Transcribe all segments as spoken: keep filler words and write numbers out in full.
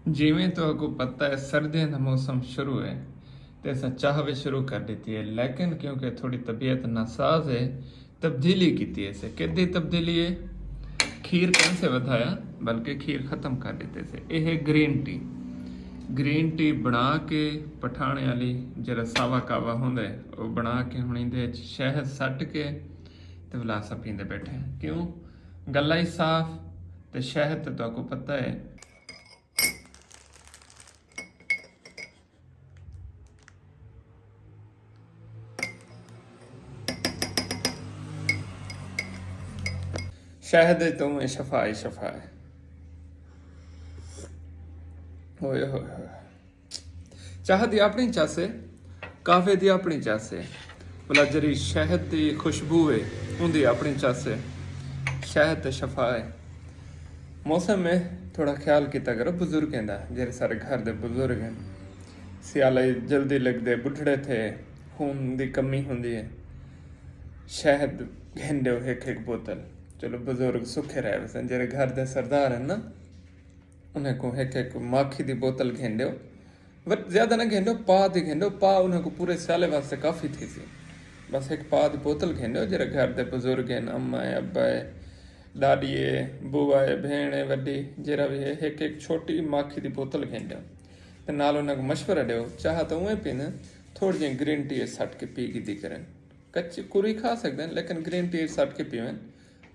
جیویں تہاکوں پتہ ہے، سردیاں دا موسم شروع ہے تے اساں چاہ وی شروع کر ݙتی ہے، لیکن کیونکہ تھوڑی طبیعت ناساز ہے، تبدیلی کیتی ہے۔ سے کدی تبدیلی ہے؟ کھیر کون سے ودھایا، بلکہ کھیر ختم کر ݙتے سے۔ اے ہے گرین ٹی۔ گرین ٹی بݨا کے پٹھاݨے والی، جیڑھا ساوا کاوا ہوندا ہے، او بݨا کے ہݨ ایندے وچ شہد سٹ کے تے ولا اساں پیندے بیٹھے ہیں۔ کیوں؟ گلا ہی صاف، تے شہد تے تہاکوں پتہ ہے۔ شہد تو میں شفا ہی شفا ہے۔ ہوئے ہوئے ہوئے۔ چاہ دی اپݨی چس ہے، قہوے دی اپݨی چس ہے، بھلا جیڑھی شہد دی خوشبو ہے، اوندی اپݨی چس ہے۔ شہد تے شفا ہے۔ موسم ہے، تھوڑا خیال کیتا کرو بزرگیں دا، جیڑھے سارے گھر دے بزرگ ہن۔ سیالہ جلدی لڳدے، ٻڈھڑے تھئے، خون دی کمی ہوندی ہے۔ شہد گھن ݙیو ہک ہک بوتل۔ چلو بزرگ سکھے رہ ویسن، جیڑھے گھر دے سردار ہن نا، انہیں کوں ہک ہک ماکھی دی بوتل گھن ݙیو۔ وٹ زیادہ نہ گھن ݙیو، پا دی گھن ݙیو، پا انہیں کوں پورے سیالے واسطے کافی تھیسی۔ بس ہک پا دی بوتل گھن ݙیو، جیڑھے گھر دے بزرگ ہن، اماں ہے، ابا ہے، ݙاݙی ہے، بوا ہے، بھیݨ ہے وݙی، جیڑھا وی ہے، ہک ہک چھوٹی ماکھی دی بوتل گھن ݙیو تے نال انہاں کوں مشورہ ݙیو، چاہ تاں اونویں پیندن، تھوڑی جئی گرین ٹی سٹ کے پی گھدی کرن۔ کچی کری کھا سڳدن، لیکن گرین ٹی سٹ کے پیون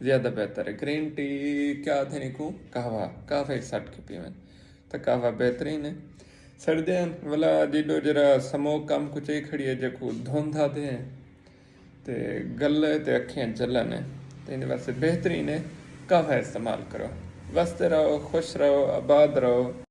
زیادہ بہتر ہے۔ گرین ٹی کیا آدھن ایکوں؟ قہوہ، قہوہ سٹ کے پیون تاں قہوہ بہترین ہے۔ سردیاں ولا ݙیݙو جیڑھا سموک کم کوں چئی کھڑی ہے، جیکوں دھند آہدے ہیں، تے گلے تے اکھیں جلن ہے، تے ایندے واسطے بہترین ہے قہوہ استعمال کرو۔ وسدے رہو، خوش رہو، آباد رہو۔